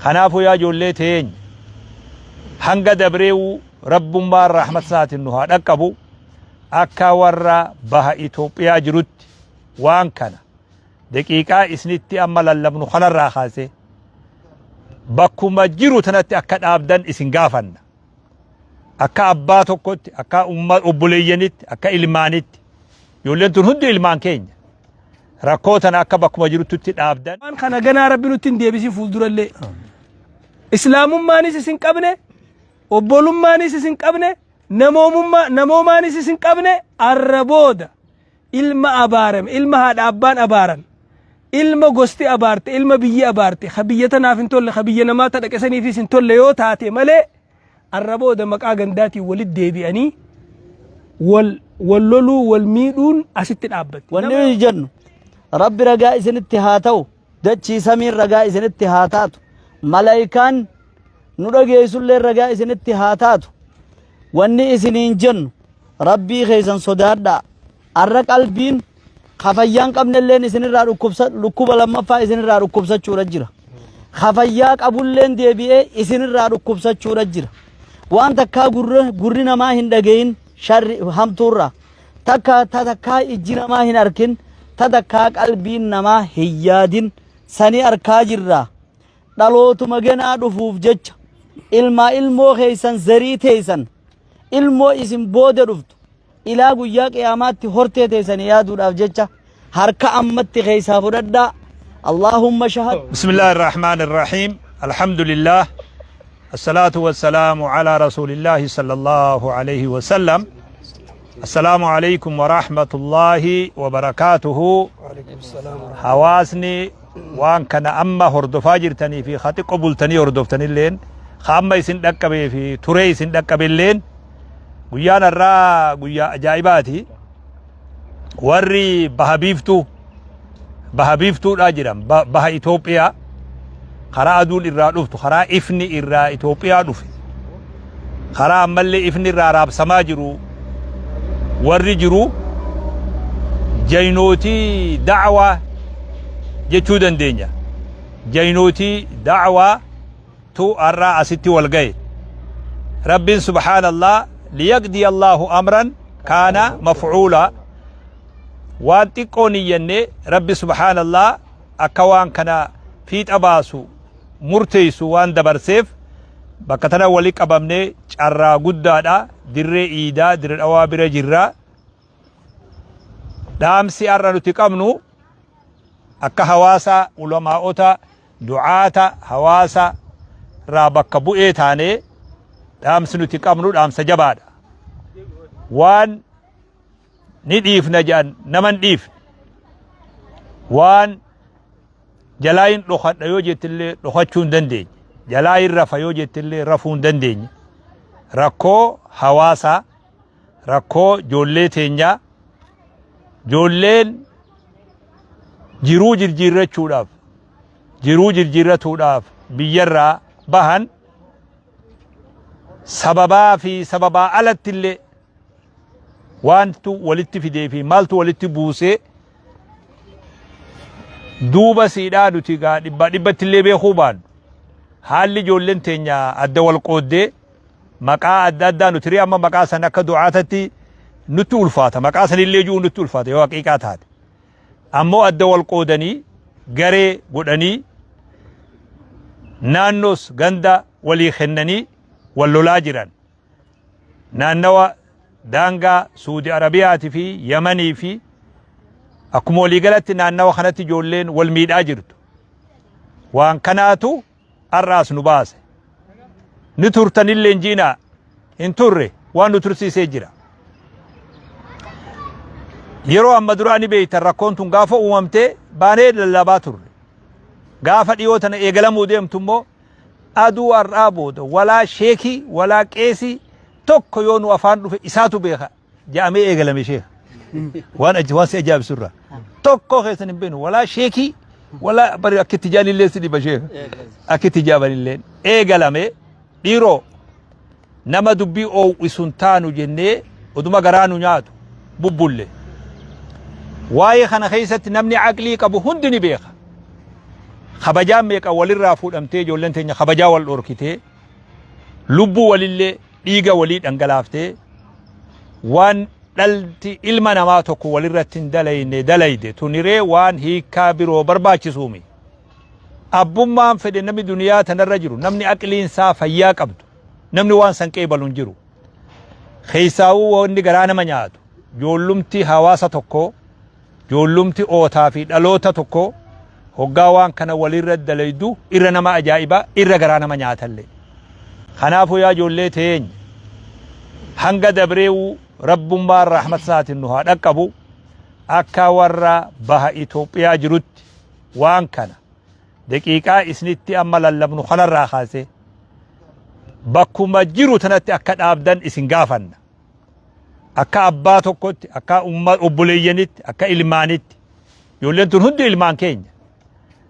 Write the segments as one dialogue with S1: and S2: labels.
S1: Kanaafuu yaa ijoollee teenya, hanga dabreewu Rabbummaan rahmata isaatiin nu haa dhaqqabu. Akka warra baha Itoophiyaa jirutti waan kana daqiiqaa isinitti amma lallabnu kanarraa kaasee bakkuma jiru tanatti akka dhaabdan isin gaafanna. Akka abbaa tokkotti, akka obboleeyyanitti, akka ilmaanitti. Ijoolleen tun hundi ilmaan keenya. Rakkoo tana akka bakkuma jirtutti dhaabdan.
S2: Waan kana ganaa Rabbi nutti hin deebisin fuuldurallee. Islaamummaanis isin qabne, obbolummaanis isin qabne, namoomummaa namoomaanis isin qabne. Arra booda ilma abaarame, ilma haadha abbaan abaaran, ilma gosti abaarte, ilma biyyi abaarte, ka biyya tanaaf hin tolle, ka biyya namaa ta dhaqesaniifis hin tolle yoo taate malee, arra booda maqaa gandaatiin walitti deebi'anii wal wal loluu, wal miidhuun asitti dhaabbatti.
S3: Wanni nuyi jennu, Rabbi ragaa isinitti haa ta'u, dachii samiin ragaa isinitti haa taatu, malaayikaan nu dhageessullee ragaa isinitti haa taatu. Wanni isiniin jennu, Rabbii keessan sodaadhaa. Arra qalbiin kafayyaan qabnelleen isinirraa dhukkubsa, dhukkuba lammaffaa isinirraa dhukkubsachuudha jira. Kafayyaa qabulleen deebi'ee isinirraa dhukkubsachuudha jira. Waan takkaa gurri namaa hin dhageyin sharri hamtuurraa, takka ta takkaa ijji namaa hin arkin, ta takkaa qalbiin namaa hin yaadin sani arkaa jirra. Dhalootuma genaa dhufuuf jecha, ilmaa ilmoo keessan, zarii teessan, ilmoo isin booda dhuftu, ilaa guyyaa qiyaamaatti hortee teessanii yaaduudhaaf jecha harka ammatti keessaa fudhadhaa. Allahumma shahad.
S1: بسم الله الرحمن الرحيم، الحمد لله، الصلاة والسلام على رسول الله صلى الله عليه وسلم. السلام عليكم ورحمة الله وبركاته. Hawaasni waan kana amma hordofaa jirtanii fi ka xiqqo bultanii hordoftanilleen, ka amma isin dhaqqabee fi turee isin dhaqqabilleen, guyyaan har'aa guyyaa ajaa'ibaati. Warri baha biiftuu, baha biiftuudhaa jiran, baha Itoophiyaa, karaa aduun irraa dhuftu, karaa ifni irraa Itoophiyaa dhufe, karaa ammallee ifni irraa raabsamaa jiru, warri jiru jaynootii da'waa jechuu dandeenya. Jaynootii da'waa tu har'aa asitti wal ga'e. Rabbiin subhaanallah, liyaqdiya Allahu amran kaana maf'uula. Waan xiqqoo niyyannee Rabbi subhaanallah akka waan kana fiixa baasu murteessu waan dabarseef, bakka tana wali qabamnee carraa guddaadha. Dirree iidaa Dirree Dhawaa bira jirra. Dhaamsi har'a nuti qabnu, akka hawaasa ulamaa'ota du'aata hawaasa irraa bakka bu'ee taanee, dhaamsi nuti qabnu dhaamsa jabaadha. Waan ni dhiifna jedhan nama hin dhiifne, waan jalaa hin dhokadha yoo jettillee dhokachuu hin dandeenye, jalaa hin rafa yoo jettillee rafuu hin dandeenye, rakkoo hawaasaa, rakkoo ijoollee teenyaa, ijoolleen jiruu jirjiirratuudhaaf biyyarraa bahan, sababaa fi sababaa alatti illee waantu walitti fidee fi maaltu walitti buusee duuba siidhaa nuti gaa dhibbaa dhibbatti illee beekuu baannu, haalli ijoolleen teenya adda wal qooddee maqaa adda addaa nuti amma maqaa san akka du'aatatti nutti ulfaata, maqaa sanillee ji'uu nutti ulfaata yoo haqiiqaa taate, ammoo adda wal qoodanii garee godhanii naannoos ganda walii kennanii wal lolaa jiran. Naannawa daangaa Suudi Arabiyaatii fi Yamanii fi akkuma waliigalatti naannawa kanatti ijoolleen wal miidhaa jirtu. Waan kanaatu har'aas nu baase. Ni turtanillee hin jiinaa, hin turre, waan nu tursiisee jira. Yeroo amma duraa ni beektan, rakkoon tun gaafa uumamtee baanee lallabaa turre. Gaafa dhiyoo tana eegalamuu deemtu immoo, aduu har'aa booda walaa sheekii walaa qeesii tokko yoo nu afaan dhufe isaatu beeka jedhamee eegalame, sheeka. Waan si ajaa'ibsu irraa. Tokko keessan hin beeknu, walaa sheekii walaa bari akka itti jaalillee si dhiba, sheeka. Akka itti jaabanillee eegalame. Dhiiroo, nama dubbii oowwisun taanu jennee oduma garaa nu nyaatu bubbulle. Waa'ee kana keessatti namni aqlii qabu hundi ni beeka. Kabajaan meeqa walirraa fuudhamtee, ijoolleen teenya kabajaa wal dhorkitee, lubbuu walillee dhiiga walii dhangalaaftee, waan dhalti ilma namaa tokko walirratti hin dalayne dalayde tuniree waan hiikkaa biroo barbaachisuumi. Abbummaan fedhe namni duniyaa tanarra jiru, namni aqliin isaa fayyaa qabdu, namni waan san qeebalu hin jiru. Keessaawuu wanni garaa nama nyaatu, ijoollumti hawaasa tokkoo, ijoollumti ootaa fi dhaloota tokkoo hoggaa waan kana walirra dalaydu irra nama ajaa'ibaa, irra garaa nama nyaatallee. Kanaafuu yaa ijoollee teenya, hanga dabreewu Rabbummaan rahmata isaatiin nu haa dhaqqabu, akka warra baha Itoophiyaa jirutti waan kana daqiiqaa isinitti amma lallabnu kanarraa kaasee bakkuma jiru tanatti akka dhaabdan isin gaafanna. Akka abbaa tokkotti, akka obboleeyyanitti, akka ilmaanitti. Ijoolleen tun hundi ilmaan keenya.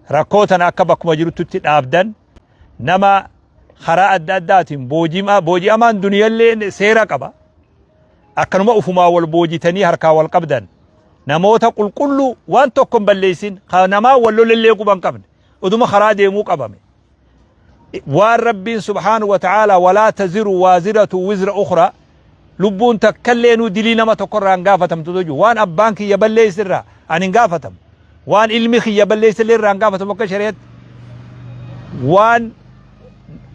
S1: Rakkoo tana akka bakkuma jirtutti dhaabdan, nama karaa adda addaatiin booji'amaan duniyallee seera qaba. Akkanuma ufumaa wal boojitanii harkaa wal qabdan. Namoota qulqulluu waan tokko hin balleessin, kan namaa wal lolellee quba hin qabne, oduma karaa deemuu qabame. Waan Rabbiin subhaanahu wa ta'aalaa walaa taziru waaziratu wizra ukhra, lubbuun takkallee nuu dilii nama tokko irraa hin gaafatamtu jechuudha. Waan abbaan kiyya balleesse irraa ani hin gaafatamu. Waan ilmi kiyya balleesse illee irraa hin gaafatamu akka shari'atti. Waan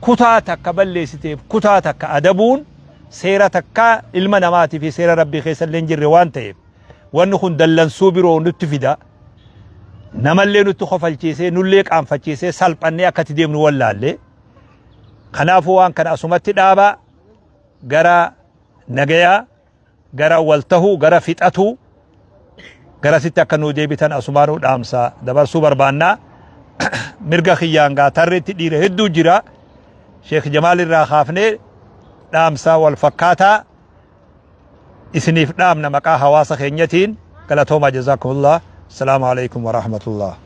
S1: kutaa takka balleessiteef kutaa takka adabuun seera takkaa ilma namaatii fi seera Rabbii keessa illee hin jirre waan ta'eef, wanni kun dallansuu biroo nutti fida. Namallee nutti kofalchiisee, nullee qaanfachiisee, salphannee akkatti deemnu wallaalle. Kanaafuu waan kana asumatti dhaabaa, gara nagayaa, gara wal tahuu, gara fixatuu, garasitti akka nuu deebitan asumaanuu dhaamsa dabarsuu barbaannaa. Mirga kiyyaan gaa tarreetti dhiira hedduu jira. Sheekh Jamaal irraa kaafnee dhaamsa wal fakkaataa isiniif dhaamna maqaa hawaasa keenyatiin. Galatoomaa, jazaakumullah. Assalaamu alaikum wa rahmatullah.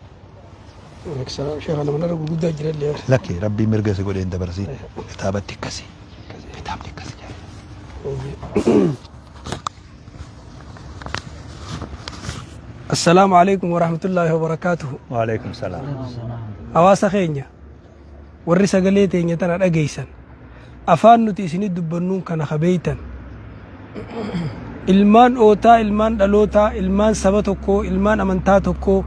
S2: Sheekh, nama narra gurguddaa jira illee.
S1: Lakki, Rabbii mirga si godheen dabarsi. Kitaabatti akkasi. Kitaabni akkasi jedha.
S2: Assalaamu alaikum warahmatullaahi wabarakaatuhu.
S1: Waalaikum salaam.
S2: Hawaasa keenya warri sagalee teenya tana dhageessan, afaan nuti isinit dubbannuun kana kabeeytan, ilmaan ootaa, ilmaan dhalootaa, ilmaan saba tokkoo, ilmaan amantaa tokkoo,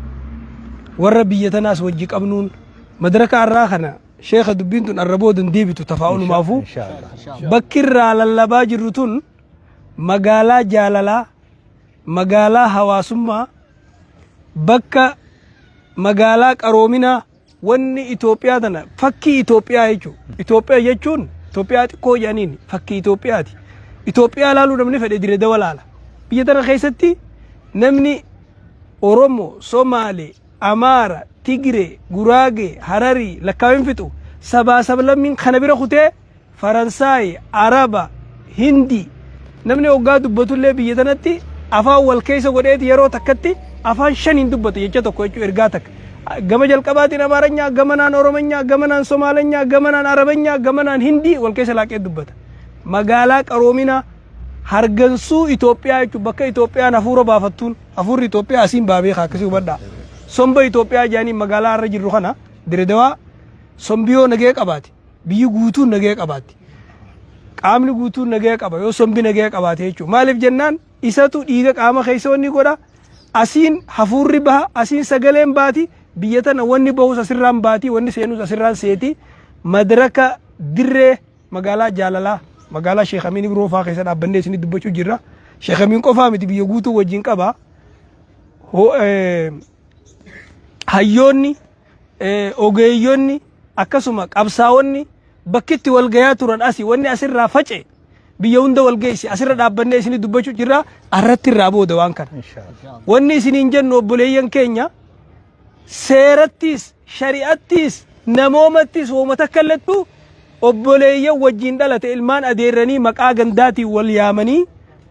S2: warra biyya tanaas wajji qabnuun madaraka arraa kana, sheekha, dubbiin tun arra booda hin deebitu tafaa'ulumaafuu.
S1: Inshaallah.
S2: Bakki irraa lallabaa jirru tun magaalaa jaalalaa, magaalaa hawaasummaa, bakka magaalaa qaroominaa, wanni Itoophiyaa tana fakkii Itoophiyaa jechuudha. Itoophiyaa jechuun Itoophiyaa xiqqoo jedhaniin fakkii Itoophiyaati. Itoophiyaa ilaaluu namni fedhe Dire Dawa laala. Biyya tana keessatti namni Oromoo, Somaalee, Amaara, Tigiree, Guraagee, Hararii lakkaa'in fixu, sabaa sablammiin kana bira kutee Faransaay, Araba, Hindii, namni hoggaa dubbatullee biyya tanatti afaan wal keessa godheeti yeroo takkatti afaan shaniin dubbata, jecha tokko jechuun ergaa takka. Gama jalqabaatiin Amaaranyaa, gamanaan Oromonyaa, gamanaan Somaalenyaa, gamanaan Arabanyaa, gamanaan Hindii wal keessa laaqee dubbata. Magaalaa qaroominaa, hargansuu Itoophiyaa jechuun bakka Itoophiyaan hafuura baafattuun, hafuurri Itoophiyaa asiin baa beekaa, akkasii hubadhaa. Somba Itoophiyaa jedhanii magaalaa irra jirru kana, Diredawaa, sombiyoo nagee qabaate, biyyi guutuun nagaya qabaatti. Qaamni guutuun nagaya qaba yoo sombi nagaya qabaate jechuudha. Maaliif jennaan, isatu dhiiga qaama keessa wanni godha. Asiin hafuurri baha, asiin sagaleen baati, biyya tana wanni bahus asirraan baati, wanni seenus asirraan seeti. Madraka dirree magaalaa jaalalaa, magaalaa Sheekh Amiin Ibroo fa'aa keessa dhaabbannee isinii dubbachuu jirra. Sheekh Amiin qofaa miti, biyya guutuu wajjin qaba. Hayyoonni, ogeeyyonni, akkasuma qabsaa'onni bakki itti wal gayaa turan asi. Wanni asirraa face biyya hunda wal geessi. Asirra dhaabbannee isinii dubbachuu jirra arratti irraa booda waan kana. Wanni isiniin jennu, obboleeyyan keenya, seerattis, shari'attis, namoomattis wooma takka illettu obboleeyyan wajjin dhalate, ilmaan adeerranii maqaa gandaatiin wal yaamanii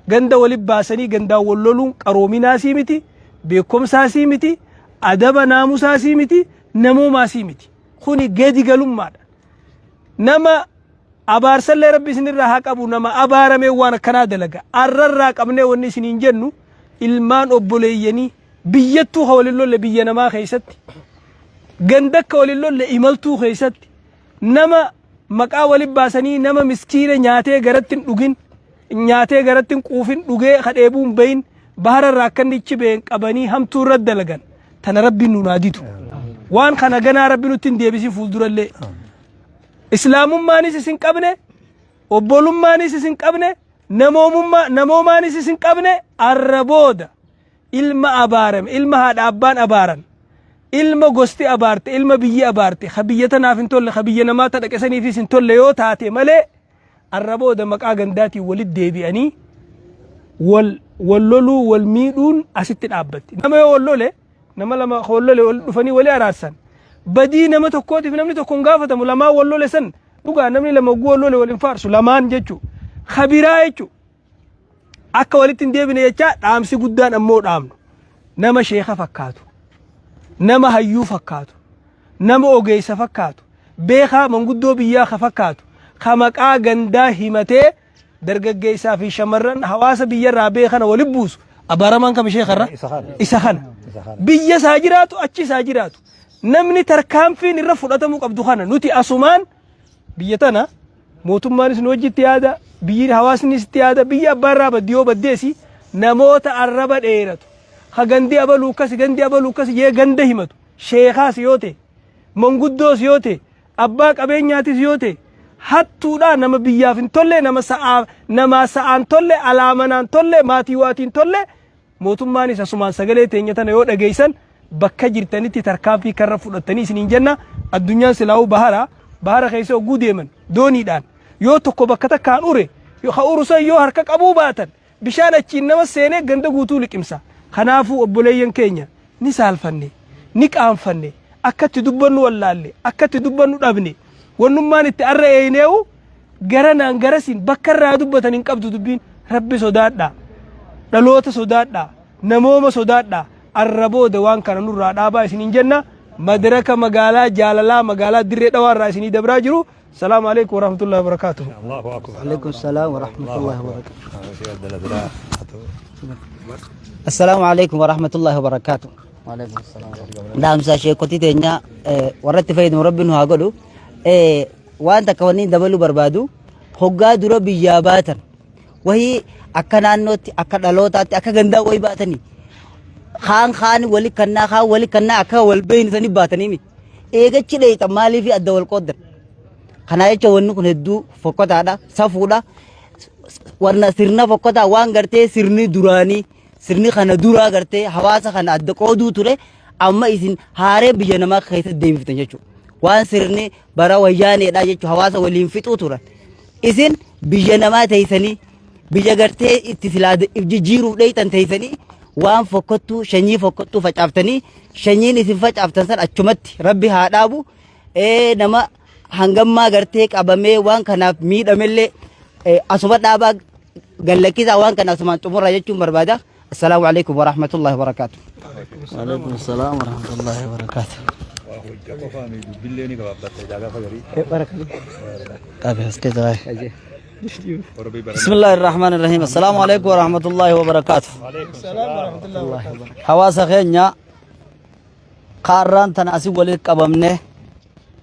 S2: ganda walit baasanii gandaan wal loluun qaroominaasii miti, beekumsaasii miti, adaba naamusaasii miti, namoomaasii miti. Kuni gadi galummaadha. Nama abaarsallee Rabbi isinirraa haa qabu, nama abaaramee waan akkanaa dalaga. Arrarraa qabnee wanni isiniin jennu, ilmaan obboleeyyanii biyyattuu ka walin lolle biyya namaa keessatti Ganda akka waliin lolle imaltuu keessatti nama maqaa waliin baasanii nama miskiina nyaatee garatti hin dhugin nyaatee garatti hin quufin dhugee kadheebuu hin bahin bahara irraa akka inni ichi ba'een qabanii hamtuu irra dalagan tana rabbiin nu naa didu. Waan kana ganaa rabbi nutti hin deebisin fuuldurallee. Islaamummaanis isin qabne Obbolummaanis isin qabne, namoomummaa namoomaanis isin qabne arra booda ilma abaarame, ilma haadha abbaan abaaran, ilma gosti abaarte, ilma biyyi abaarte, ka biyya tanaaf hin tolle, ka biyya namaa ta dhaqe saniifis hin tolle yoo taate malee arra booda maqaa gandaatiin walitti deebi'anii wal wal loluu wal miidhuun asitti dhaabbatti. Nama yoo wal lole Nama lama wal lole wal dhufanii wali araarsan. Badii nama tokkootiif namni tokko hin gaafatamu lamaan wal lole san dhugaa namni lama oguu wal lole wal hin faarsu lamaan jechuu. Kabiraa jechuu. Akka walitti hin deebine jechaa dhaamsi guddaan ammoo dhaamnu. Nama sheeka fakkaatu. Nama hayyuu fakkaatu. Nama ogeessa fakkaatu. Beekaa manguddoo biyyaa ka fakkaatu. Ka maqaa gandaa himatee dargaggeessaa fi shamarran hawaasa biyyarraa bee kana wali buusu abaaramaan kam ishee karra isa kana biyya isaa jiraatu achi isaa jiraatu namni tarkaanfiin irra fudhatamuu qabdu kana nuti asumaan biyya tana mootummaanis nu wajjitti yaada biyyi hawaasnis itti yaada biyya abbaa irraa baddi yoo baddeesi namoota arraba dheeratu ka gandi abaluu akkasi gandi abaluu akkasi jee ganda himatu sheekaas yoo ta'e manguddoos yoo ta'e Abbaa qabeenyaatis yoo ta'e hattuudha nama biyyaaf hin tolle nama sa'aa namaa sa'aan tolle alaa manaan tolle maatii waatiin tolle mootummaanis asumaan sagalee teenya tana yoo dhageessan bakka jirtanitti tarkaanfii karra fudhattanii isiniin jenna addunyaan silaa'uu bahara bahara keessa hogguu deeman dooniidhaan yoo tokko bakka takkaan ure yoo ka uru san yoo harka qabuu baatan Bishaan achiin nama seenee ganda guutuu liqimsa. Kanaafuu obboleeyyan keenya ni saalfanne, ni qaanfanne, akka itti dubbannu wallaalle, akka itti dubbannu dhabne. Wannummaan itti arra eeyneewu garanaan garasiin bakka irraa dubbatan hin qabdu dubbiin. Rabbi sodaadhaa. Dhaloota sodaadhaa. Namooma sodaadhaa. Arra booda waan kana nurraa dhaabaa isiniin jenna. Madraka magaalaa jaalalaa magaalaa Dirree Dhawaa irraa isinii dabraa jiru. Salaamu alaikum warahmatullahi wabarakatuh.
S1: Allahu akbar.
S3: Alaikum salaam wa rahmatullahi wa barakatuh. Assalaamu alaikum wa rahmatullahi wa barakatuh. Dhaamsa sheekotii teenya warra itti fayyadamu rabbi nu haa godhu. Waan takka wanni dabaluu barbaadu hoggaa dura biyyaa baatan wahii akka naannootti akka dhalootaatti akka gandaa wayii baatanii kaan kaan wali kannaa kaan wali kannaa akka wal beeyni sanii baatanii miti. Eegachi dheeyxan maaliif adda wal qooddan? Kanaa jecha wanni kun hedduu fokkotaadha, safuudha. Warna sirna fokkotaa waan gartee sirni duraanii, sirni kana duraa gartee hawaasa kana adda qooduu ture amma isin haaree biyya namaa keessatti deebiftan jechuudha. Waan sirni bara wayyaaneedha jechuudha hawaasa waliin fixuu turan. Isin biyya namaa teessanii biyya gartee itti silaa if jijjiiruuf dheeyxan teessanii waan fokkottuu shanyii fokkottuu facaaftanii shanyiin isin facaaftan san achumatti rabbi haa dhaabu ee nama hangammaa gartee qabamee waan kanaaf miidhamellee asuma dhaabaa gallakkisaa waan kana asumaan xumuraa jechuun barbaada. Assalaamu alaikum warahmatullahi wabarakaatu.
S4: Waalaikum salaam warahmatullahi wabarakatuh. Qabe as keessa waa'ee. Bismillaahi rahmaani rahiim. Assalaamu alaikum warahmatullahi wabarakaatuh. Hawaasa keenya kaarraan tana asii walitti qabamne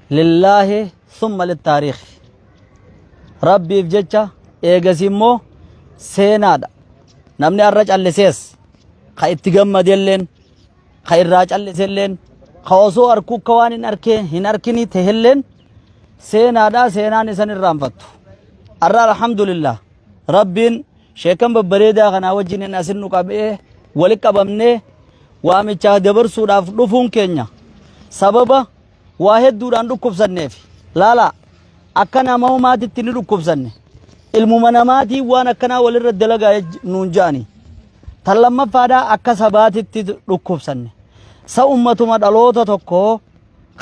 S4: lillaahi summa littaariikhi. Rabbiif jecha eegasii immoo seenaadha. Namni har'a callisees ka itti gammadelleen ka irraa calliselleen ka osoo arkuu akka waan hin arkee hin arkinii tehelleen seenaadha seenaan isan irraanfattu. Har'a alhamdulillah rabbiin sheekan babbareedaa kanaa wajjin hin asin nu qabee wali qabamnee waamichaa dabarsuudhaaf dhufuun keenya sababa waa hedduudhaan dhukkubsanneef laala akka nama homaatitti ni dhukkubsanne ilmuma namaatiin waan akkanaa walirra dalagaa nuun ja'anii tan lammaffaadhaa akka sabaatitti dhukkubsanne sa ummatuma dhaloota tokkoo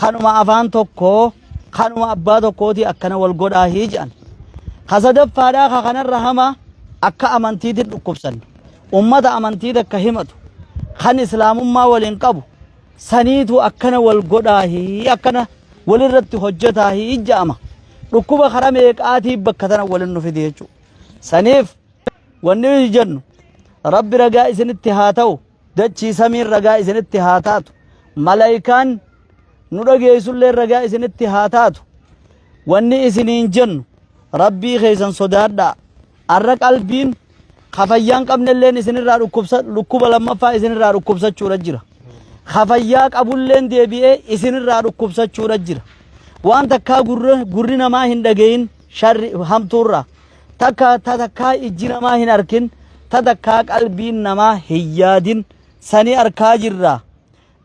S4: kanuma afaan tokkoo kanuma abbaa tokkooti akkana wal godhaa hii jedhan ka sadaffaadhaa ka kanarra hamaa akka amantiitti dhukkubsanne ummata amantii takka himatu kan islaamummaa waliin qabu saniitu akkana wal godhaahii akkana walirratti hojjetaahii ja'ama dhukkuba karaa meeqaatii bakka tana walin nu fide jechuudha saniif wanni nuti jennu rabbi ragaa isinitti haa ta'u dachii samiin ragaa isinitti haa taatu malaayikaan
S3: nu dhageessullee ragaa isinitti haa taatu. Wanni isiniin jennu, Rabbii keessan sodaadhaa. Arra qalbiin ka fayyaa hin qabnelleen isinirraa dhukkubsa, dhukkuba lammaffaa isinirraa dhukkubsachuudha jira. Ka fayyaa qabulleen deebi'ee isinirraa dhukkubsachuudha jira. Waan takkaa gurri, gurri namaa hin dhage'in sharri hamtuurraa. Takka ta takkaa ijji namaa hin arkin, ta takkaa qalbiin namaa hin yaadin sani arkaa jirra.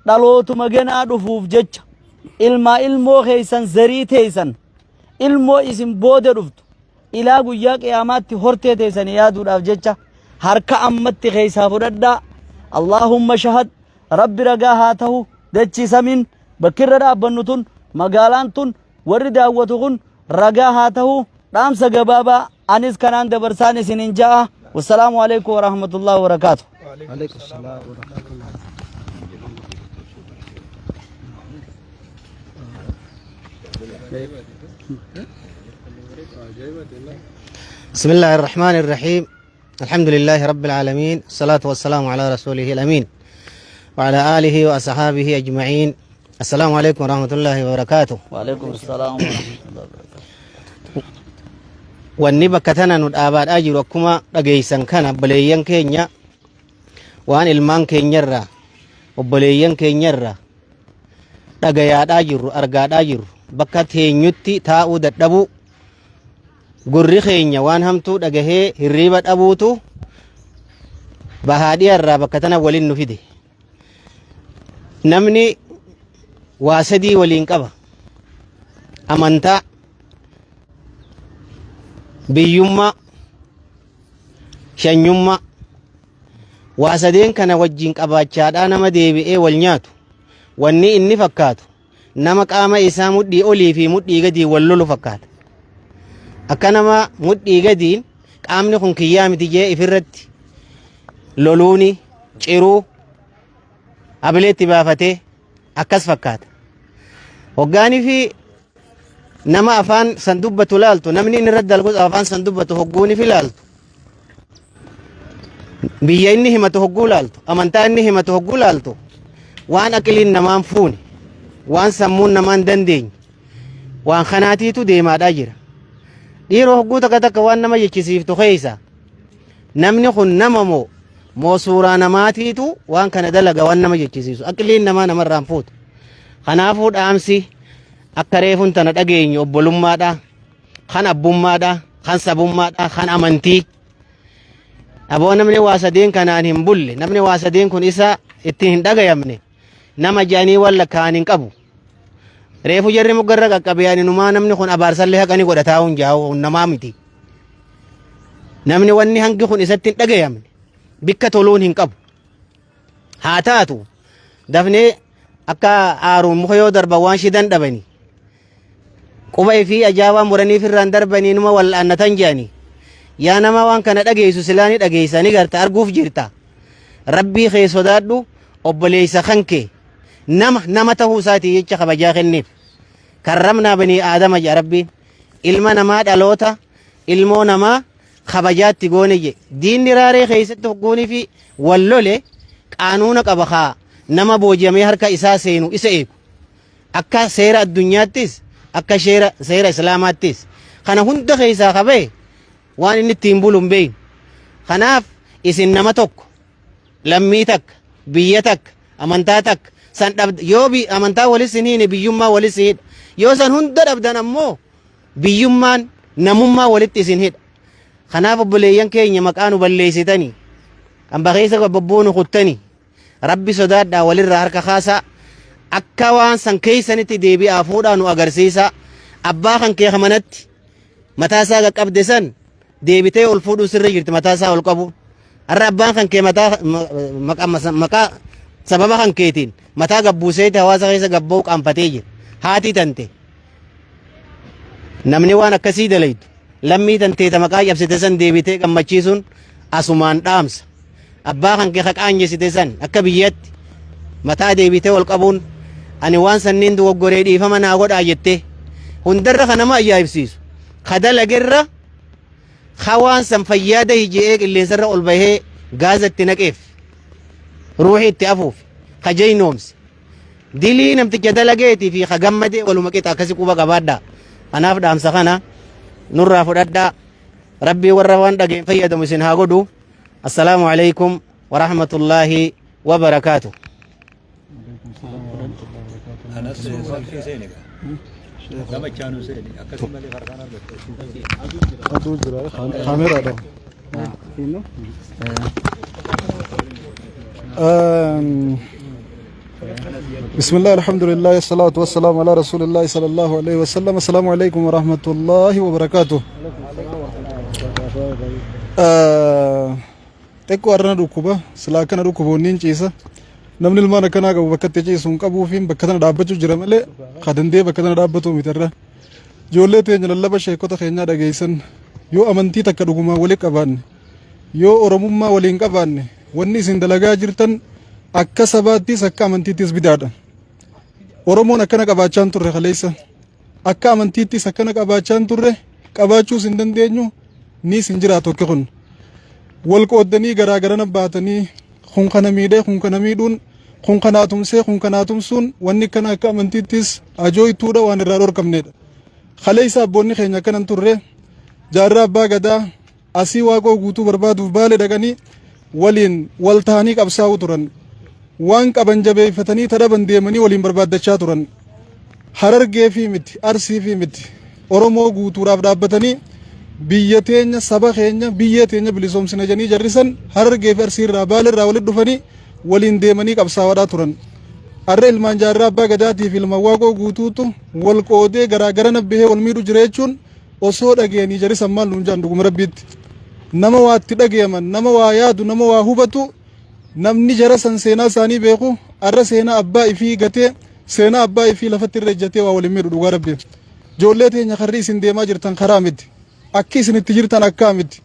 S3: Dhalootuma genaa dhufuuf jecha ilmaa ilmoo keessan, zarii teessan, ilmoo isin booda dhuftu ilaa guyyaa qiyaamaatti hortee teessanii yaaduudhaaf jecha harka ammatti keessaa fudhadhaa. Allaahumma shahad, Rabbi ragaa haa tahu, dachii samiin bakki irra dhaabbannu tun, magaalaan tun, warri daawwatu kun ragaa haa tahu. Dhaamsa gabaabaa anis kanaan dabarsaan isinin ja'a. Wassalaamu alaikum warahmatullahi wabarakaatu.
S5: بسم الله الرحمن الرحيم، الحمد لله رب العالمين، الصلاة والسلام على رسوله الأمين وعلى آله وأصحابه أجمعين. السلام عليكم ورحمة الله وبركاته.
S3: وعليكم السلام ورحمة الله وبركاته.
S5: Wanni bakka tana nu dhaabaadhaa jiru, akkuma dhageessan kana, obboleeyyan keenya waan ilmaan keenyarraa, obboleeyyan keenyarraa dhagayaadhaa jirru, argaadhaa jirru, bakka teenyutti taa'uu dadhabuu, gurri keenya waan hamtuu dhagahee hirriiba dhabuutu bahaadhiyaarraa bakka tana waliin nu fide. Namni waa sadii waliin qaba: amantaa, biyyummaa, shanyummaa. Waa sadeen kana wajjin qabaachaadhaa nama deebi'ee wal nyaatu, wanni inni fakkaatu nama qaama isaa mudhii olii fi mudhii gadii wal lolu fakkaata. Akka nama mudhii gadiin qaamni kun kiyyaa miti jee ifirratti loluuni ciruu abileetti baafatee akkas fakkaata. Hoggaanii fi nama afaan san dubbatu laaltu, namni inni irratti dalgus afaan san dubbatu hogguuni fi laaltu, biyya inni himatu hogguu laaltu, amantaa inni himatu hogguu laaltu, waan aqiliin namaan fuune, waan sammuun namaan dandeenye, waan kanaatiitu deemaadhaa jira. Dhiiroo, hogguu takka takka waan nama jechisiiftu keessa, namni kun nama moo suuraa namaatiitu waan kana dalaga waan nama jechisiisu, aqiliin namaa namarraan fuutu. Kanaafuu dhaamsi akka reefun tana dhageenyu obbolummaadha, kan abbummaadha, kan sabummaadha, kan amantii. Aboo, namni waa sadeen kanaan hin bulle, namni waa sadeen kun isa ittiin hin dhagayamne, nama jedhanii waan lakkaa'an hin qabu. Reefu jarri moggarra qaqqabee ani numaa namni kun abaarsallee haqa ni godha taa'uun jaa'u namaa miti. Namni wanni hangi kun isatti hin dhagayamne bikka toluun hin qabu. Haa taatu, dafnee akka aaruun muka yoo darban waan shidan dhabani. Quba fi ajaa'ibaa muranii firraan darbanii numa wal'aannatan jedhanii. Yaa nama waan kana dhageessu, silaa ni dhageessa, ni garta, arguuf jirta. Rabbii kee sodaadhu, obboleessa kan kee nama nama ta'uu isaatii jecha kabajaa kenniif. Karramnaa banii aadama jedha Rabbiin. Ilma namaa, dhaloota ilmoo namaa kabajaatti goone je. Diinni raaree keessatti hogguunii fi wal lole qaanuuna qaba kaa nama booji'amee harka isaa seenu isa eegu. Akka seera addunyaattis, akka seera islaamaattis kana hunda keessaa kabee waan inni ittiin bulu hin beeknu. Kanaaf isin nama tokko, lammii takka, biyya takka, amantaa takka san dhabd yoo amantaa walis hin hiine, biyyummaa walis hidha. Yoo san hunda dhabdan ammoo biyyummaan namummaa walitti isin hidha. Kanaaf obboleeyyan keenya, maqaa nu balleessitanii, hamba keessa bobboo nu kuttanii, Rabbi sodaadhaa, walirraa harka kaasaa, akka waan san keessanitti deebi'aa fuudhaa nu agarsiisaa. Abbaa kan kee manatti mataa isaa qaqqabde san deebitee ol fuudhuu sirra jirti, mataa isaa ol qabu. Har'a abbaan kan kee mataa maqaa sababa kan keetiin mataa gabbuuseeti hawaasa keessa gabba'uu qaanfatee jira. Haati tante namni waan akkasii dalaytu lammii tanteeta maqaa cabsite san deebitee gammachiisuun asumaan dhaamsa. Abbaa kan kee qaanjesite san akka biyyatti mataa deebitee ol qabuun ani waan sanniin dogoggoree dhiifama naa godhaa jettee. Hundarra kan nama ajaa'ibsiisu, ka dalagerra ka waan san fayyaada hije'ee qilleensarra ol bahee gaaza itti naqeef, ruuxii itti afuuf, ka jaynoomse. Dilii namticha dalageetii fi ka gammadee waluma qixa akkasi quba qabaadhaa. Kanaaf dhaamsa kana nurraa fudhadhaa. Rabbii warra waan dhageen fayyadamu isin haa godhu. Assalaamu alaikum wa rahmatullaahi wa barakaatu.
S1: Anas salfii seeni gaa. Gama ichaanuu seeni. Akkasii malee farkaan argattu.
S6: Aduu jira kaameraadha. بسم الله الحمد لله الصلاة والسلام على رسول الله صلى الله عليه وسلم السلام عليكم ورحمة الله وبركاته xiqqoo arrana dhukkuba silaa akkana dhukkuba onneen ciisa namni ilmaan akkanaa qabu bakka itti ciisu hin qabuu fi bakka tana dhaabbachuu jira malee ka danda'ee bakka tana dhaabbatu miti irra ijoollee teenya lallaba sheekota keenyaa dhageessan yoo amantii takka dhugumaan wali qabaanne yoo oromummaa waliin qabaanne wanni isin dalagaa jirtan akka sabaattis akka amantiittis bidaadha. Oromoon akkana qabaachaa hin turre kaleessa. Akka amantiittis akkana qabaachaa hin turre qabaachuus hin dandeenyu niis hin jiraatu akki kun. Wal qooddanii garaa garana baatanii kun kana miidhee kun kana miidhuun kun kanaa tumsee kun kanaa tumsuun wanni kana akka amantiittis ajooytuudha waan irraa dhorkamneedha. Kaleessa abboonni keenya akkana hin turre jaarraa abbaa gadaa asii waaqoo guutuu barbaaduuf baale dhaqanii waliin wal ta'anii qabsaa'uu turan. Waan qaban jabeeffatanii tadhaban deemanii waliin barbaaddachaa turan. Harargee fi miti, Arsii fi miti, Oromoo guutuudhaaf dhaabbatanii biyya teenya, saba keenya, biyya teenya bilisoomsina jedhanii jarrisan Harargee fi Arsii irraa Baale irraa walitti dhufanii waliin deemanii qabsaa'aadhaa turan. Har'a ilmaan jaarraa abbaa gadaatii fi ilmaan waaqoo guutuutu wal qoodee garaa garana bahee wal miidhu jira jechuun osoo dhageenii jarisan maal nuun jaan dhuguma rabbiitti. Nama waa itti dhageeman, nama waa yaadu, nama waa hubatu, namni jara san seenaa isaanii beeku har'a seenaa abbaa ifii gatee seenaa abbaa ifii lafatti irra ejjatee waa waliin miidhu dhugaa rabbi. Ijoollee teenya karri isin deemaa jirtan karaa miti. Akki isin itti jirtan akkaa miti.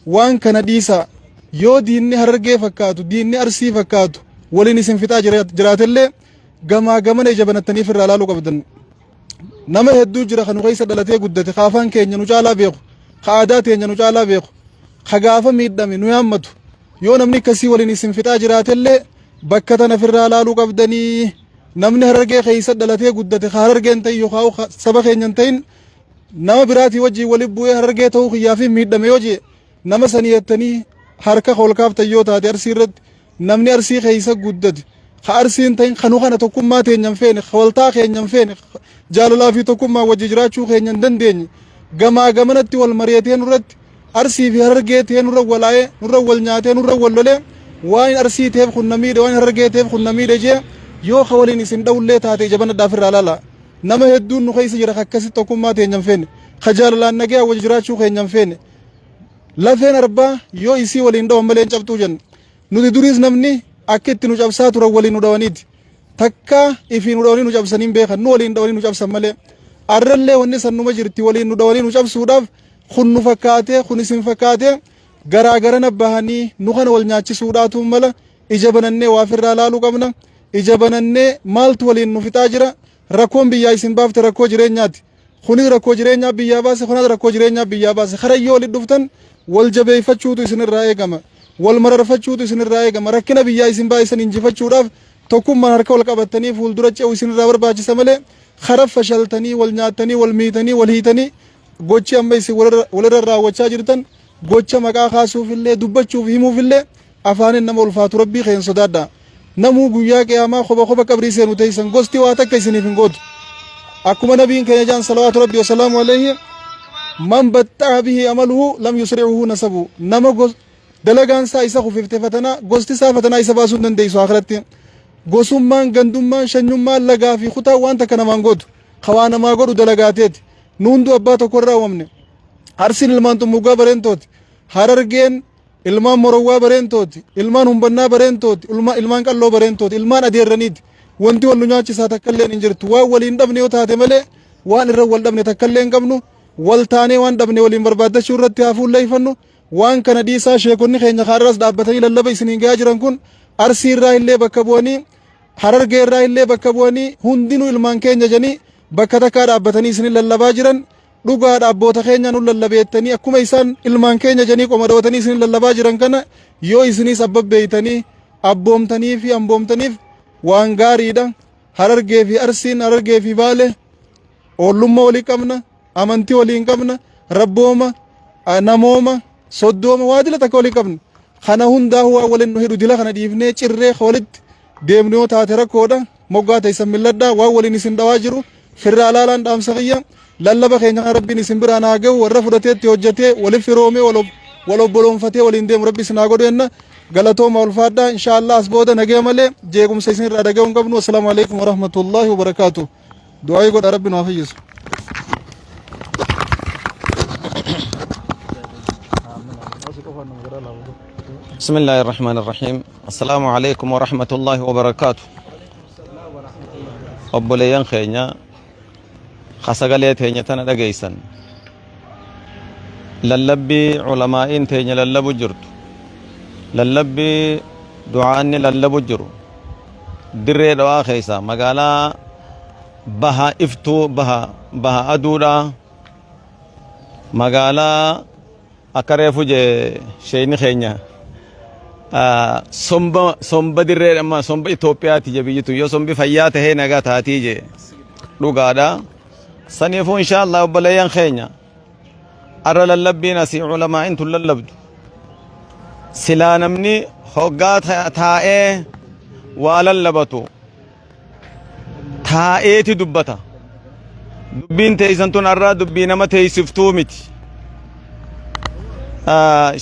S6: Waan kana dhiisaa. Yoo diinni harargee fakkaatu, diinni arsii fakkaatu waliin isin fixaa jiraatellee gamaa gamana ija banattanii ofirraa ilaaluu qabdan. Nama hedduu jira kan nu keessa dhalatee guddate, ka afaan keenya nu caalaa beeku, ka aadaa teenya nu caalaa beeku, ka gaafa miidhame nu yaammatu. Yoo namni akkasii waliin isin fixaa jiraatellee bakka tana ofirraa ilaaluu qabdanii. Namni harargee keessa dhalatee guddate ka harargee hin ta'in yookaan saba keenya hin ta'in nama biraatii wajjin walitti bu'ee harargee ta'uu kiyyaa fi miidhame yoo jee nama sanii jettanii harka ol kaaftan yoo taate arsii irratti namni arsii keessa guddate ka arsii hin ta'in kanu kana tokkummaa teenya hin feene ka waltaa keenya hin feene jaalalaa fi tokkummaa wajji jiraachuu keenya hin dandeenye gamaa gamanatti wal mari'atee nurratti arsii fi harargee ta'ee nurra walaa'ee nurra wal nyaatee nurra wal lolee waan arsii ta'eef kun na miidhe waan harargee ta'eef kun na miidhe jee yoo ka waliin isin dha'ullee taate ija banadhaaf irraa laala. Nama hedduun nu keessa jira ka akkasitti tokkummaa teenya hin feene ka jaalalaan nagaya wajji jiraachuu keenya hin feene. Lafeen arbaa yoo isii waliin dhawan malee hin cabxuu jenna. Nuti duriis namni akka itti nu cabsaa turan waliin nu dhawaniiti. Takka ifii nu dhawanii nu cabsanii hin beekan nu waliin dhawanii nu cabsan malee. Arrallee wanni san numa jirti waliin nu dhawanii nu cabsuudhaaf kun nu fakkaatee kun isin fakkaatee garaa garana bahanii nu kana wal nyaachisuudhaatu mala ija banannee waa ofirraa laaluu qabna. Ija banannee maaltu waliin nu fixaa jira rakkoon biyyaa isin baafte rakkoo jireenyaati. Kunis rakkoo jireenyaa biyyaa baase kunas rakkoo jireenyaa biyyaa baase karayyoo walitti dhuftan wal jabeeffachuutu isinirraa eegama. Wal mararfachuutu isinirraa eegama. Rakkina biyyaa isin baay'isan injifachuudhaaf tokkummaan harka wal qabattanii fuuldura ce'u isinirraa barbaachisa malee kara fashaltanii wal nyaattanii wal miitanii wal hiitanii gochi amma isin walirra raawwachaa jirtan gocha maqaa kaasuufillee dubbachuuf himuufillee afaanin nama ulfaatu rabbii keen sodaadha. Namuu guyyaa qiyaamaa koba koba qabrii seenu teessan gosti waa takka isiniif hin gootu. Akkuma nabiin keenya jaan salawaatu rabbii wasalaamu alayhi man baxxaa bihi amaluhu lam yusri'uhu nasabu nama dalagaan isaa isa kufifte fatanaa gosti isaa fatanaa isa baasuu hin dandeessu akhiratti. Gosummaan gandummaan shanyummaan lagaa fi kutaan waan takka namaan gootu ka waa namaa godhu dalagaateeti. Nu hunduu abbaa tokko irraa uumamne. Arsiin ilmaan xummugaa bareentooti. Harargeen ilmaan morowwaa bareentooti. Ilmaan humbannaa bareentooti. Ilmaan qalloo bareentooti. Ilmaan adeerraniiti. Wanti wal nu nyaachisaa takka illee hin jirtu. Waan waliin dhabne yoo taate malee waan irra wal dhabne takka illee hin qabnu. Wal taanee waan dhabne waliin barbaaddachuu irratti haa fuulleeffannu. Waan kana dhiisaa sheekonni keenya kaarras dhaabbatanii lallaba isiniin gahaa jiran kun arsii irraa illee bakka bu'anii harargee irraa illee bakka bu'anii hundinuu ilmaan keenya jedhanii bakka takkaa dhaabbatanii isinin lallabaa jiran dhugaadha abboota keenya nu lallabeettanii akkuma isaan ilmaan keenya jedhanii qoma dhawatanii isinin lallabaa jiran kana yoo isinis abbabbeeytanii abboomtanii fi amboomtaniif waan gaariidha. Harargee fi Arsiin, Harargee fi Baale oollummaa walii qabna, amantii waliin qabna, rabbooma, namooma, soddooma waa dila takka walii qabna. Kana hundaa'uu waan waliin nu hidhu dila kana dhiifnee cirree walitti deemnu yoo taate rakkoodha. Moggaa teessan milladhaa waan waliin isin dhawaa jiru firraa laalaan dhaamsa kiyya lallaba keenya kana rabbiin isin biraan haa gahu warra fudhateetti hojjetee waliif firoomee wal obboloonfatee waliin deemu rabbi isin haa godhu jenna. Galatooma ulfaadhaa insha Allah as booda nagaya malee jeequmsa isin irraa dhaga'uu hin qabnu. Assalaamu alaikum warahmatullahi wabarakaatuh. Du'aayii godha rabbi nu haa fayyisu.
S7: بسم الله الرحمن الرحيم السلام عليكم ورحمة الله وبركاته obboleeyyan keenya sagalee teenya tana dhageeysan lallabbii ulamaa'iin teenya lallabu jirtu lallabbii du'aanni lallabu jiru dirree dhawaa keessa magaalaa baha iftuu baha baha aduudha magaalaa akka reefu jee sheeyni keenya somba somba dirree amma somba Itoophiyaati je biyyi tun yoo sombi fayyaa tahee nagaa taatii je dhugaadha saniifuu insha Allah obboleeyyan keenya arra lallabbiin asii ulamaa'in tun lallabdu silaa namni hoggaa taa'ee waa lallabatu taa'eeti dubbata. Dubbiin teeysan tun arraa dubbii nama teeysiftuu miti.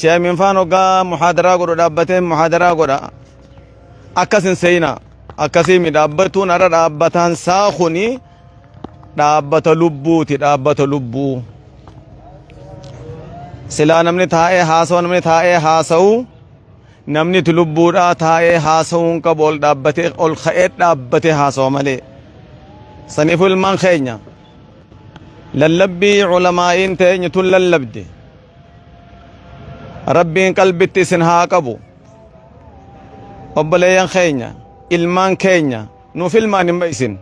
S7: Sheemin faan hoggaa muhaadaraa godhu dhaabbatee muhaadaraa godha. Akkas hin seeyna. Akkasii mi dhaabbatuun arra dhaabbataan saa kuni dhaabbata lubbuuti dhaabbata lubbuu. Silaa namni taa'ee haasawa namni taa'ee haasa'u Namni itti lubbuudhaa taa'ee haasawuu hin qabu ol dhaabbatee ol ka'ee dhaabbatee haasawa malee. Saniifuu ilmaan keenya lallabbii ulamaa'iin teenya tun lallabde. Rabbiin qalbitti isin haa qabu. Obboleeyyan keenya ilmaan keenya nuuf ilmaan hin ba'isin.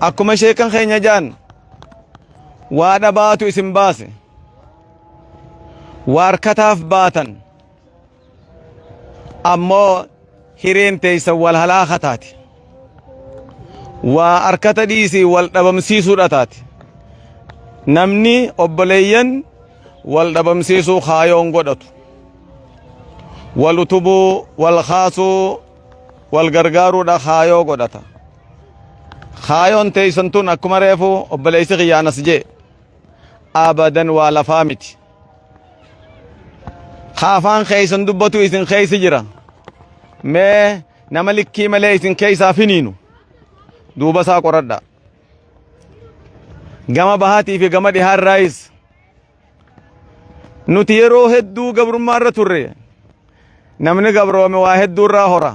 S7: Akkuma sheekan keenya jaan waa dhabaatu isin baase. Waarkataaf baatan ammoo hireen teeysan wal halaaka taate. Waa arkata dhiisii wal dhabamsiisuudha taate. Namni obboleeyyan wal dhabamsiisuu kaayoon godhatu. Wal utubuu, wal kaasuu, wal gargaaruudha kaayoo godhata. Kaayoon teeysan tun akkuma reefu obboleessi kiyyaan as jee. Abadan waa lafaa miti. Ka afaan keessan dubbatu isin keessa jira. Mee nama likkii malee isin keessaa finiinu. Duuba isaa qoradha. Gama bahaatii fi gama dhihaarraayis nuti yeroo hedduu gabrummaa irra turre. Namni gabroome waa hedduu irraa hora.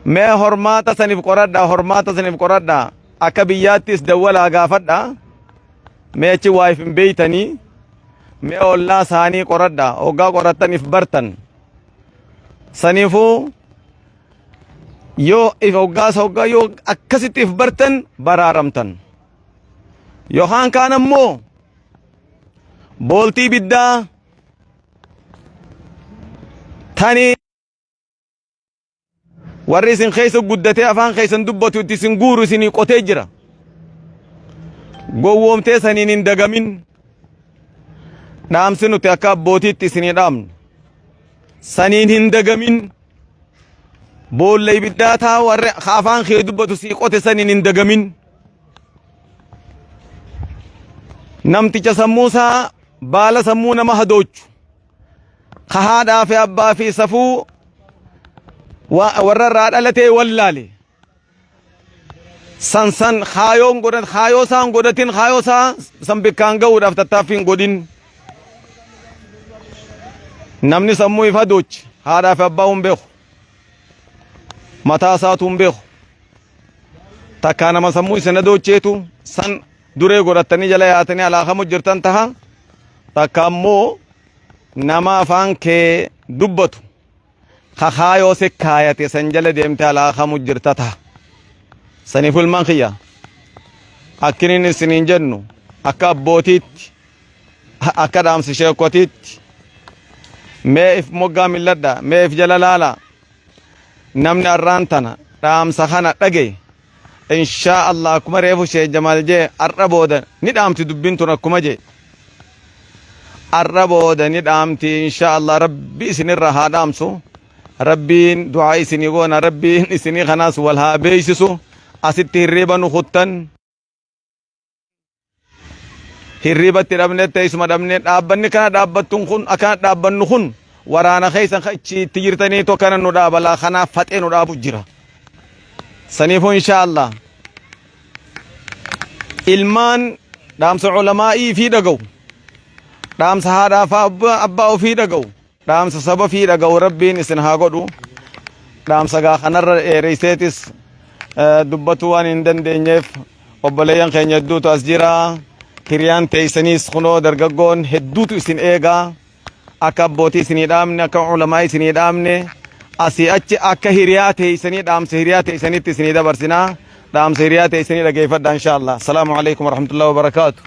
S7: Mee hormaata saniif qoradha, hormaata saniif qoradha. Akka biyyaattis dawwalaa gaafadha. Mee achi waa if hin beeytanii. Mee ollaa isaanii qoradha. Hoggaa qorattan if bartan. Saniifuu yoo if hoggaas hoggaa yoo akkasitti if bartan baraaramtan. Yookaan kaan ammoo booltii ibiddaa tani warri isin keessa guddatee afaan keessan dubbatu itti isin guuru isinii qotee jira. Gowwoomtee saniin hin dagamin. Dhaamsi nuti akka abbootiitti isinii dhaamnu. Saniin hin dagamin. Boolla ibiddaa taa warri afaan kee dubbatu sii qote saniin hin dagamin. Namticha sammuu isaa baala sammuu nama hadoochu. Ka haadhaa fi abbaa fi safuu warra irraa dhalatee wallaale. San san kaayoon godhan kaayoo isaan godhatin kaayoo isaa san bikkaan ga'uudhaaf tattaaffii hin godhin. Namni sammuu if hadoochi haadhaa fi abbaa hin beeku. Mataa isaatu hin beeku. Takkaa nama sammuu isin hadoocheetu san duree godhattanii jala yaatanii alaakamu jirtan taha. Takka ammoo nama afaan kee dubbatu ka kaayoo si kaayate san jala deemte alaakamu jirta taha. Saniif ilmaan kiyya akkiniin isiniin jennu akka abbootiitti akka dhaamsi sheekotiitti mee if moggaa milladha mee if jala laala namni arraan tana dhaamsa kana dhagaye inshaa Allah akkuma reefu Sheekh Jamaal jee ar'a booda ni dhaamti dubbiin tun akkuma jee ar'a booda ni dhaamti inshaa Allah rabbi isinirra haa dhaamsu rabbiin du'aa isinii goona rabbiin isinii kanaas wal haa beeysisu asitti hirriiba nu kuttan Hirriiba itti dhabne teessuma dhabne dhaabbanni kana dhaabbattuun kun akkana dhaabbannu kun waraana keessan kan ichi itti jirtaniitu akkana nu dhaabalaa kanaaf faxee nu dhaabu jira. Saniifuu inshaa Allah ilmaan dhaamsa ulamaa'ii fi dhaga'u dhaamsa haadhaa fi abbaa ofii dhaga'u Dhaamsa saba fi dhaga'u rabbiin isin haa godhu. Dhaamsa gaa kanarra dheereyseetis dubbatuu waan hin dandeenyeef obboleeyyan keenya hedduutu as jira. Hiriyaan teeysaniis kunoo dargaggoon hedduutu isin eegaa. Akka abbootii isinii dhaamne, akka ulamaa isinii dhaamne, asii achi akka hiriyaa teeysanii dhaamsa hiriyaa teeysanitti isinii dabarsinaa. Dhaamsa hiriyaa teeysanii dhageeffadha insha Allah. Assalaamu alaikum warahmatullahi wabarakaatu.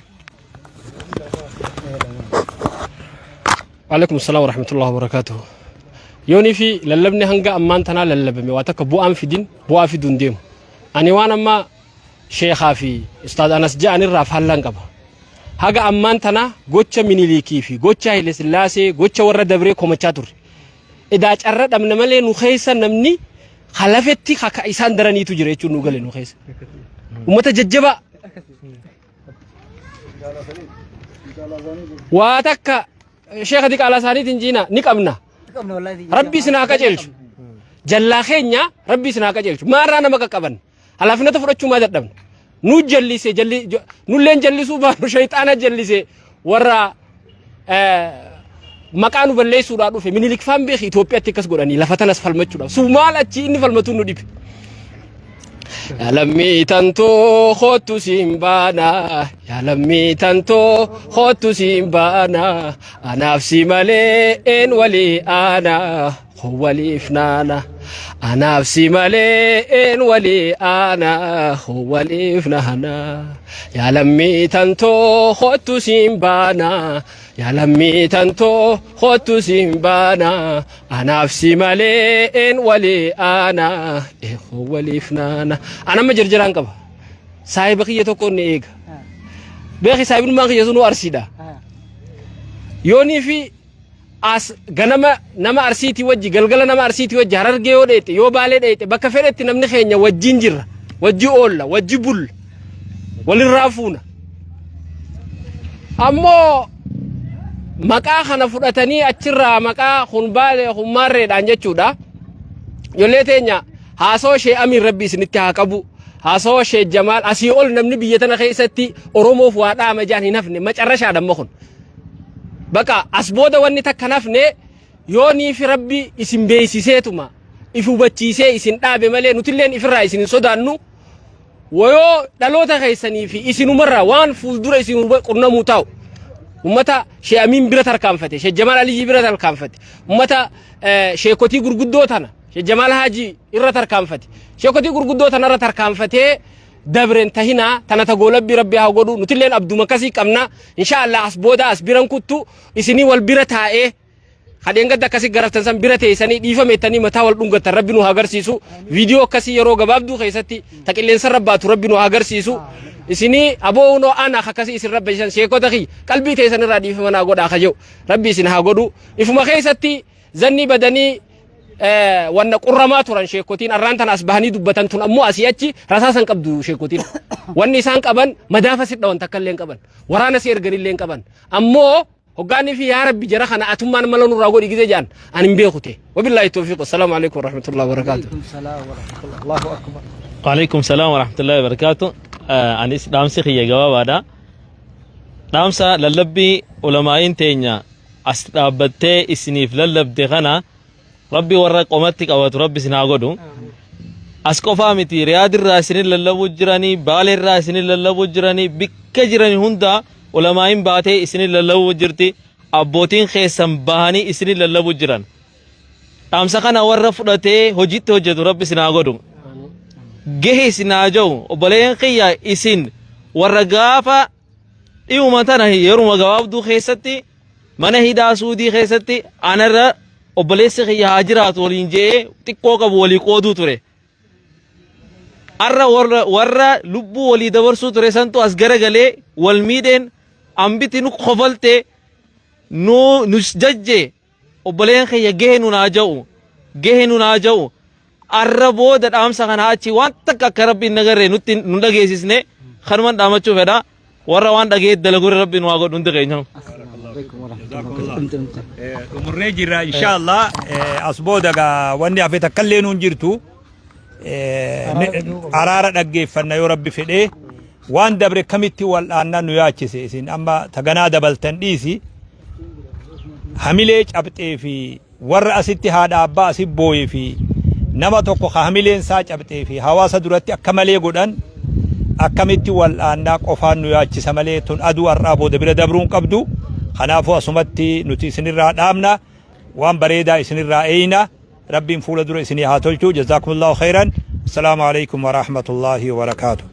S8: Waalaikum salaam warahmatullahi wabarakatuh. Yoonii fi lallabni hanga ammaan tanaa lallabame waa takka bu'aan fidin bu'aa fiduu hin deemu. Ani waan amma sheekhaa fi ustaaz Anas ja'an irraa faallaan qaba. Haga ammaan tanaa gocha Minilikii fi gocha Haile Sillaasee gocha warra dabree komachaa turre. Edaa carra dhabne malee nu keessa namni halafetti haka isaan daraniitu jira jechuun nu gale nu keessa. Uummata jajjabaa. Waa takka sheekha diqaalaa isaaniitiin jiina ni qabna. Rabbi isin haa qajeelchu. Jallaa keenya rabbi isin haa qajeelchu. Maarraa nama qaqqaban. Halaafinata fudhachuu maa dadhabna. Nu jallise jalli nulleen jallisuu baanu shayxaana jallise warra maqaa nu balleessuudhaa dhufe minilik faan beeki Itoophiyaatti akkas godhanii lafa tanas falmachuudhaaf su maal achi inni falmatuun nu dhibe. Yaa lammii tantoo kottu siin baana yaa lammii tantoo kottu siin baana anaaf si malee een walii aana koo waliif naana anaaf si malee een walii aana koo waliif naana yaa lammii tantoo kottu siin baana yaa lammii tantoo kottu siin baana anaaf si malee een walii aana koo waliif naana anamma jarjaraan qaba saahiba kiyya tokko inni eega beeki saahibnummaan kiyya sunuu arsiidha yoonii fi as ganama nama arsiitii wajji galgala nama arsiitii wajji harargee yoo dheexxe yoo baalee dheexxe bakka fedhetti namni keenya wajjiin jirra wajji oolla wajji bulla walirraa fuuna ammoo maqaa kana fudhatanii achirraa maqaa kun baalee kun maarreedhaan jechuudha ijoollee teenya haasawaa shee amiin rabbi isinitti haa qabu haasawaa shee jamaal asii ol namni biyya tana keessatti oromoof waa dhaama jaan hin hafne macarrashaadha amma kun Baqa as booda wanni takka hin hafne yoo niifi rabbi isin beeysiseetuma if hubachiisee isin dhaabe malee nutilleen ifirraa isin hin sodaannu wayoo dhaloota keessanii fi isinumarraa waan fuuldura isin qunnamuu taa'u ummata Shee Amiin bira tarkaanfate Shee Jamaal Aliyyii bira tarkaanfate ummata sheekotii gurguddoo tana Shee Jamaal Haajii irra tarkaanfate sheekotii gurguddoo tana irra tarkaanfatee dabren tahinaa tana ta goolabbii rabbi haa godhu nutilleen abduma akkasii qabna insha Allah as booda as biran kuttu isinii wal bira taa'ee kadheen gadda akkasii garaftan san bira teessanii dhiifameettanii mataa wal dhungattan rabbi nu haa agarsiisu viidiyoo akkasii yeroo gabaabduu keessatti ta qilleensa irra baatu rabbi nu haa agarsiisu isinii aboo hunoo ana akkasii isin rabba isan sheekota kiyya qalbii teessan irraa dhiifama naa godhaa ka jedhu rabbi isin haa godhu ifuma keessatti zannii badanii wanna qurramaa turan sheekotiin arraan tana as bahanii dubbatan tun ammoo asii achi rasaasan qabdu sheekotiin. Wanni isaan qaban madaafa si dhawan takka illee hin qaban. Waraana si ergan illee hin qaban. Ammoo hoggaanii fi yaa rabbi jara kana atummaan mala nurraa godhi gizee jedhan ani hin beeku ta'e. Wabillaahi tawfiiq. Assalaamu alaikum warahmatullahi wabarakaatuh.
S3: Allahu akbar.
S9: Waalaikum salaam warahmatullahi wabarakatuh. Anis dhaamsi kiyya gabaabaadha. Dhaamsa lallabbii ulamaa'iin teenya as dhaabbattee isiniif lallabde kana Rabbi warra qomatti qabatu Rabbi isin haa godhu. As qofaa miti Riyaadirraa isinin lallabuu jiranii Baaleerraa isinin lallabuu jiranii bikka jirani hundaa ulamaa'iin baatee isinin lallabuu jirti abbootiin keessan bahanii isinin lallabuu jiran. Dhaamsa kana warra fudhatee hojiitti hojjetu Rabbi isin haa godhu. Gahe isin haa ja'u obboleeyyan kiyya isin warra gaafa dhiyuma tana yeruma gabaabduu keessatti mana hidhaa suudii keessatti anarra obboleessi kiyya haa jiraatu waliin je'ee xiqqoo qabu walii qooduu ture. Arra warra lubbuu walii dabarsuu ture santu as garagalee wal miidheen ambiti nu kofalte nu nus jajje. Obboleen kiyya, gahe nu naa ja'u, gahe nu naa ja'u. Arra booda dhaamsa kana achi waan takka akka Rabbiin nagarree nutti nu dhageessisne kanuman dhaamachuu fedha. Warra waan dhagee dalaguu Rabbiin waa godhu hundi keenya.
S1: Xumurree jirra inshaallah. As booda gaa wanni hafe takkallee nuun jirtu. Araara dhaggeeffanna yoo Rabbi fedhee. Waan dabre kamitti wal'aannaa nu yaachise. Isin amma taganaa dabaltan dhiisi, hamilee cabxee fi warra asitti haadha abbaa asi booye fi nama tokko ka hamileen isaa cabxee fi hawaasa duratti akka malee godhan akkamitti wal'aannaa qofaan nu yaachisa malee, tun aduu har'aa booda bira dabruun qabdu. Kanaafuu asumatti nuti isinirraa dhaabna, waan bareedaa isinirraa eeyna. Rabbiin fuula dura isinii haa tolchu. Jazaakumullahu khayran. Assalaamu alaikum warahmatullaahi wabarakaatu.